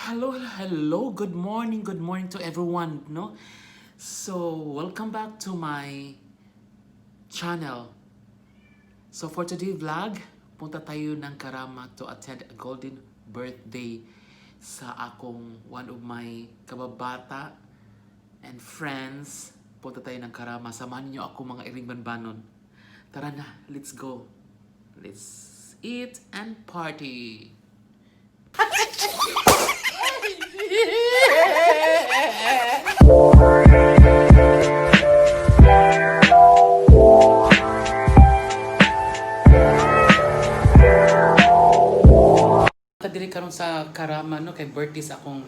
Hello, hello. Good morning to everyone, no? So, welcome back to my channel. So, for today vlog, punta tayo ng Karama to attend a golden birthday sa akong one of my kababata and friends. Punta tayo ng Karama. Samahan niyo ako, mga iring banbanon. Tara na, let's go. Let's eat and party. Diri karon sa Karama, no, kay birthday sa akong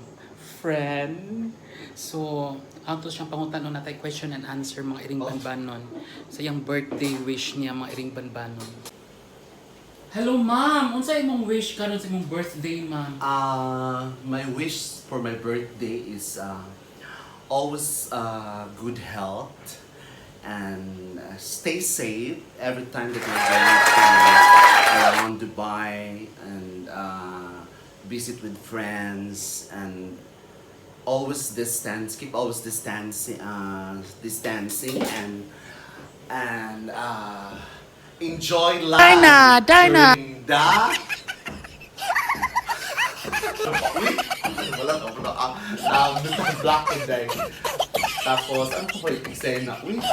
friend. So, ato siyang pangutan-on, natay question and answer, mga iring banbanon, sa iyang birthday wish niya, mga iring banbanon. Hello, ma'am, unsa imong wish karon sa imong birthday, ma'am? My wish for my birthday is always good health and stay safe every time that you're going to around Dubai and visit with friends and always distance, keep always distancing, distancing and enjoy life. Dinah, Dinah. During the Uy, wala ka, wala ka. Basta black and day. Tapos, ano pa ba yung eksena? Uy.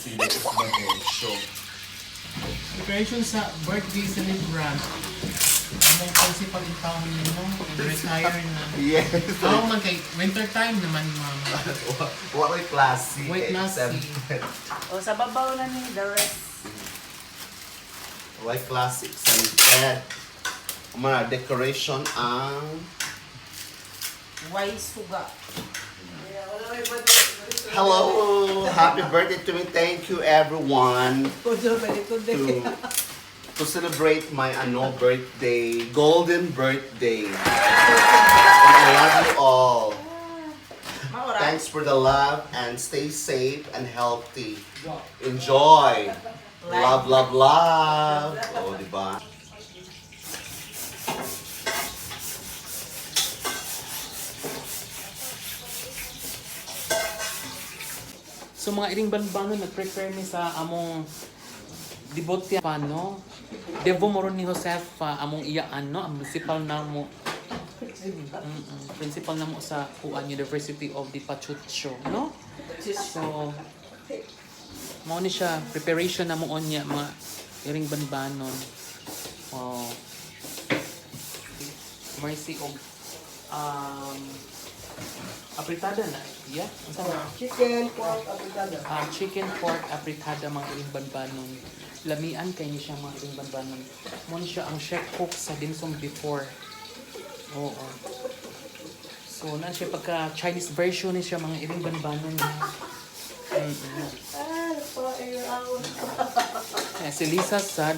Sino is show? Preparation sa birthday celebrant. Among principal in town nimo, nag-retire na. Yes. Ako man kay winter time naman, ma'am. What ay klase? White classy. O, sa babaw na ni the rest. White classic exempted. Mga decoration ang Why suga? Hello! Happy birthday to me. Thank you, everyone, to celebrate my ano birthday, golden birthday. And I love you all. Thanks for the love and stay safe and healthy. Enjoy. Love, love, love. Oh, di ba? So mga iring banbanon, nag-prepare mi sa among debotya pa, no? Devo mo ron ni Josefa, among iyaan, no? Ang principal namo. Principal namo sa Kuan University of the Pachucho, no? So, mao ni siya, preparation na mo niya, mga iring banbanon. Oh. Mercy og apritada na. Yeah? Unsa na? Chicken, pork, afritada. Ah, chicken pork afritada, mga iring banbanon. Lamian kay ni siya, mga iring banbanon. Mo ni siya ang chef cook sa dimsum before. Oo. So na siya pagka Chinese version ni siya, mga iring banbanon. Ah, pa-air out. Eh, si Lisa sad,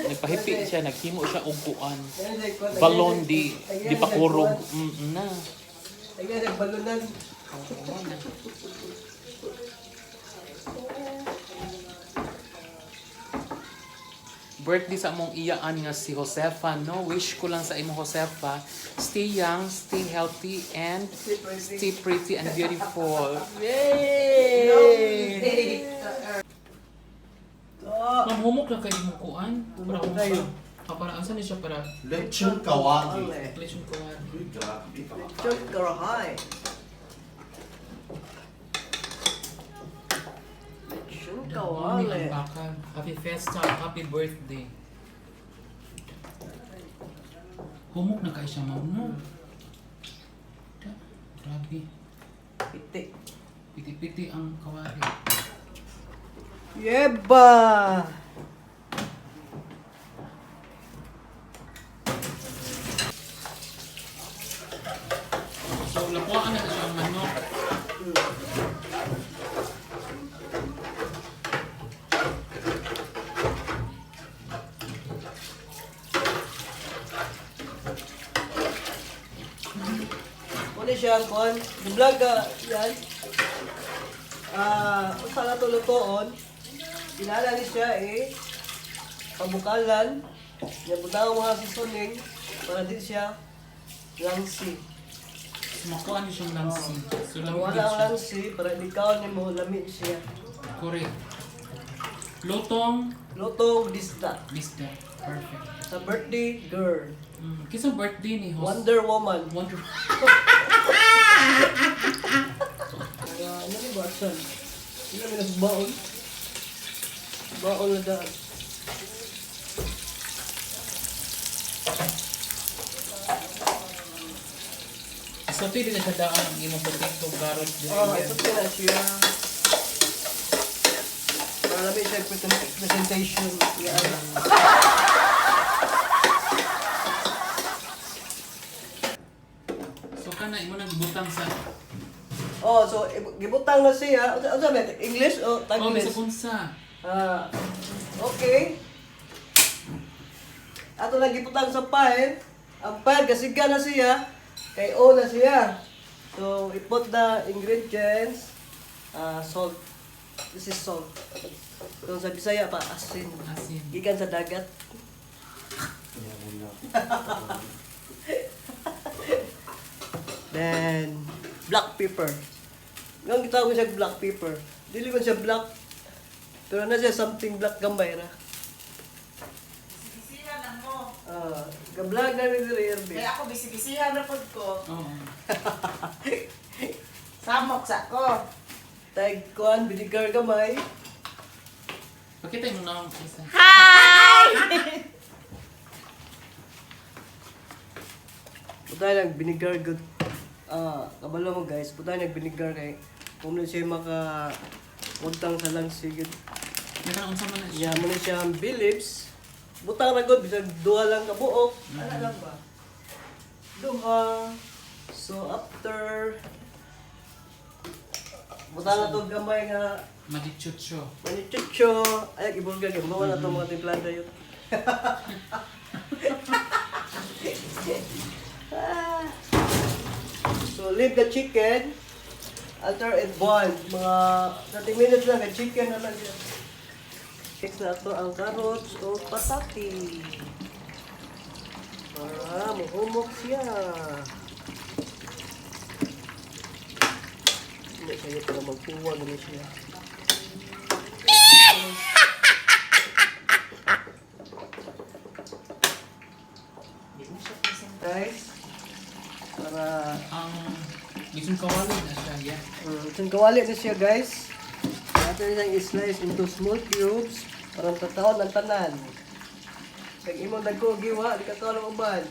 nagpahipi siya, naghimo siya og kuan. Balon di pakurog. Na. Ayan, nagbalunan. Oo, na. Birthday sa among iyaan nga si Josefa, no? Wish ko lang sa imo, Josefa, stay young, stay healthy, and stay pretty and beautiful. Yay! Ma'am, humok lang kayo imong kuan. Para Humok tayo. Ah, para asa ni siya para Lechon kawali. lechon kuan. Uy, grabe. Lechon karahay. Lechon Dami kawale. ang baka. Happy fiesta, happy birthday. Humok na kayo siya, ma'am, no? Grabe. Piti. Piti-piti ang kawali. Yeba! So, lapuan na siya ang manok. Muna siya, kon. Vlog ka, yan. Ah, usa na to lutoon. Ilala ni siya eh. Pabukalan. Nya butang mga seasoning para di siya langsi. Makuha niyo siyang langsi. So, Kung lami wala din ang siya. langsi, para di kaon nimo lami siya. Correct. Lutong Lutong disda bisda. Perfect. sa birthday girl. Kinsa birthday ni host? Wonder Woman. Wonder. Ano ni ba asan? Hindi namin nasa baon. Baon na daan. So, pwede na siya daan ang imong potato, carrot, Oh, dili. ito na siya. Para lami siya presentation. Yeah. So, kana imo nang gibutang sa Oh, so gibutang na siya. Unsa unsa ba? English o Oh, Taglish? bisa unsa. Ah, okay. Ato lang gibutang sa pan. Ang pan kasiga na siya. Kay o na siya. So, i-put the ingredients. Ah, salt. This is salt. Kung sa Bisaya pa, asin. Asin. Gikan sa dagat. Then, black pepper. Ngayon kita ko siya black pepper. Dili ko siya black. Pero na siya something black gamay ra. Bisibisihan lang mo. Ah, ga-vlog na ni diri Irby. Kaya ako bisibisihan na pod ko. Oo. Samok sa ko. Tag kuan vinegar gamay. Pakita mo na ang isa. Putay nag vinegar good. Ah, kabalo mo guys, putay nag vinegar kay kung na siya maka utang sa langsigid. Kana unsa man na siya? Yeah, mo na siya ang bilips. Butang ra gud bisag duha lang ka buok. Ana lang ba? Duha. So after butang na to gamay nga Madichucho. manichucho. Ay ibulga kay mo na to mga timplada yun. Ah. So leave the chicken after it boiled mga 30 minutes lang kay chicken na lang siya. Next na ito ang carrots o patati. Para muhumok siya. Hindi siya para magpuwa na siya. Guys, para Ang bisan kawali na siya, yeah. Itong kawali na siya guys. Natin siyang i-slice into small cubes para tataon ang tanan. Pag imo nagko giwa, di ka taon ang uban.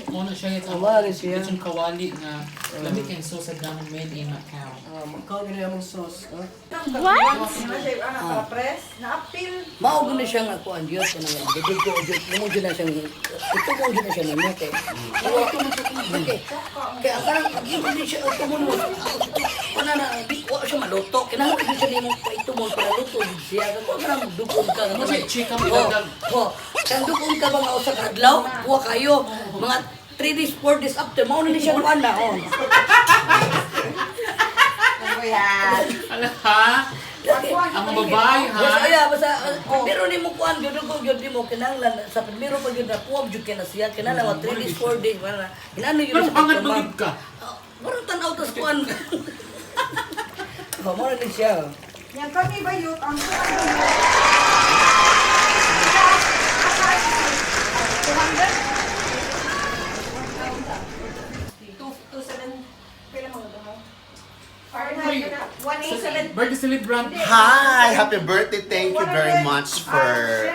Mo na siya ito. Tama rin siya. Bisan kawali nga lami kay sauce sa damon made in Macau. Ah, makaw gini among sauce. Ah. What? Ano siya ana para press? Naapil. Mao gud na siya nga kuan Dios kanang dugog ko Dios mo jud na siyang ito mo jud na siya nimo kay. Okay. Kay ang kanang imo ni siya ito mo mo. Kuna na di wa siya maluto kinahanglan jud siya nimo ito mo para luto jud siya. Kung kanang dugog ka Mo siya chicken Oh, pinagdag. oh. Kang dugog ka ba nga usa ka adlaw, kuha kayo mga 3 days, 4 days after mao na ni siya kuan na oh. Ano yan? Ala ha? Ang babae ha? Basta iya, basta pero nimo kuan gyud ko gyud nimo kinahanglan sa primero pa gyud na kuwab gyud kay na siya kinahanglan mga 3 days 4 days wala na. Hinano gyud Pero sa pangat pagkamang. magid ka. Oh, Murag tan-aw tas kuan. Oh, mao na ni siya. Yan kami ba yun? Ang kuan ba yun? 200? 2, 2, 7, pila mga duha? Fahrenheit na, 187. Birthday celebrant. Hi! Happy birthday! Thank you very much for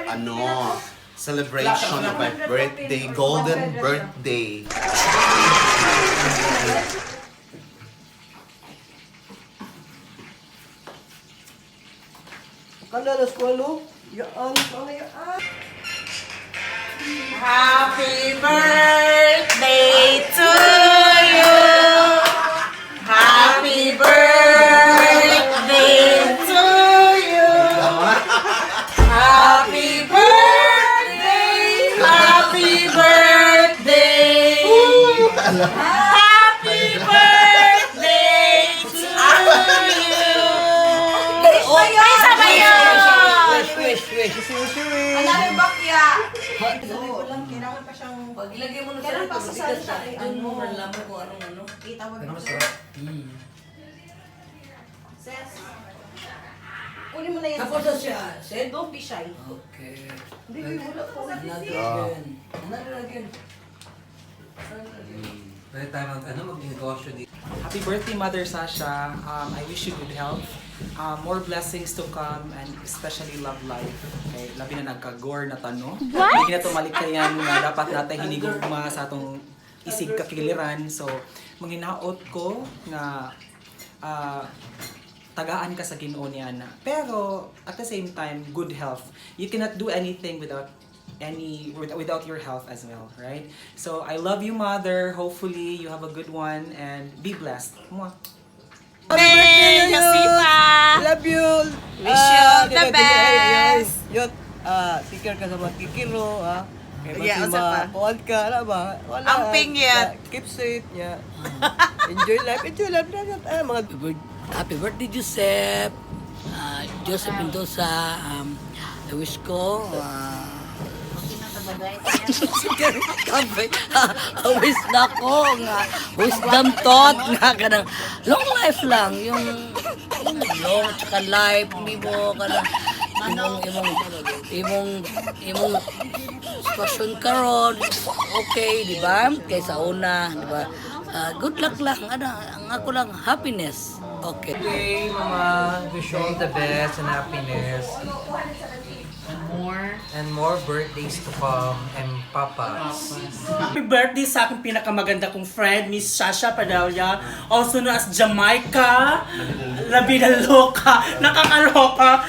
ano celebration of my birthday, golden birthday. Kada alas 8, yaan, mga yaan. Happy birthday to you. Happy birthday to you. Happy birthday. Happy birthday. Happy birthday to you. Oh, Isa ba yun? Wish, wish, Pag ilagay mo na sa Kailan rito, pa sa mabigat siya. ay Doon mo ano? malalaman kung anong ano. Itawag Pero ko. masarap. Ses. Kunin mo na yan. Tapos na siya, Sed? Don't be shy. Okay. Hindi, wala po. Another again. Another again. Pwede tayo mag, ano, mag-negosyo dito. Happy birthday, Mother Sasha. I wish you good health, more blessings to come, and especially love life. Okay, labi na nagka-gore na tano. Hindi na tumalikayan nga dapat natay hinigugma sa atong isig kakiliran. So, manghinaot ko nga tagaan ka sa Ginoo ni ana. Pero at the same time, good health. You cannot do anything without your health as well, right? So I love you, Mother. Hopefully you have a good one and be blessed. Mwah. Happy birthday, Josefa! Love you! Wish you all the ay, ay, best. Yot, take care ka sa mga kikiro, ah. Kay Yeah, basi usa pa. makuan ka, ala ba? Wala. Ang pingyot. Keep safe, yeah. Enjoy life, enjoy life. Mga Happy birthday, Joseph. Joseph Mendoza. I wish ko Kape. Wish na ko nga wisdom thought nga kanang long life lang yung long tsaka life nimo kanang imong imong imong imong sitwasyon karon okay, di ba, kaysa una, di ba? Ah, good luck lang, ano, ang ako lang, happiness, okay. Hey, Mama. Wish you all the best and happiness. And more And more birthdays to come. And papas. Happy birthday sa aking pinakamaganda kong friend, Miss Sasha Padilla, also known as Jamaica, La Vida Loca, nakakaloka.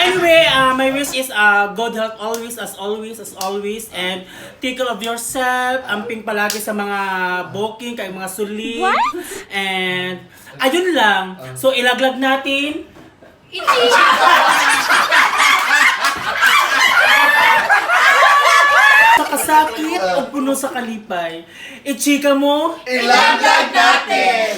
Anyway, my wish is good health always, as always, as always, and take care of yourself, amping palagi sa mga booking, kay mga sulit, and ayun lang. So, ilaglag natin. Sa kasakit o puno sa kalipay. Ichika mo, Ilaglag natin!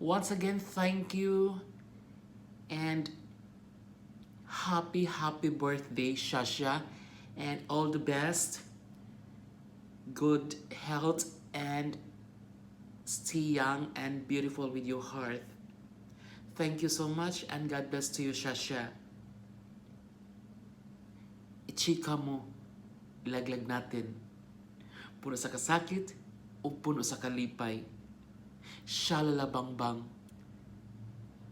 Once again, thank you and happy, happy birthday, Shasha, and all the best. Good health and stay young and beautiful with your heart. Thank you so much and God bless to you, Shasha. Ichika mo, ilaglag natin. Puno sa kasakit o puno sa kalipay. Shalala bang.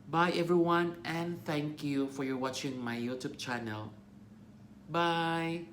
Bye everyone, and thank you for your watching my YouTube channel. Bye!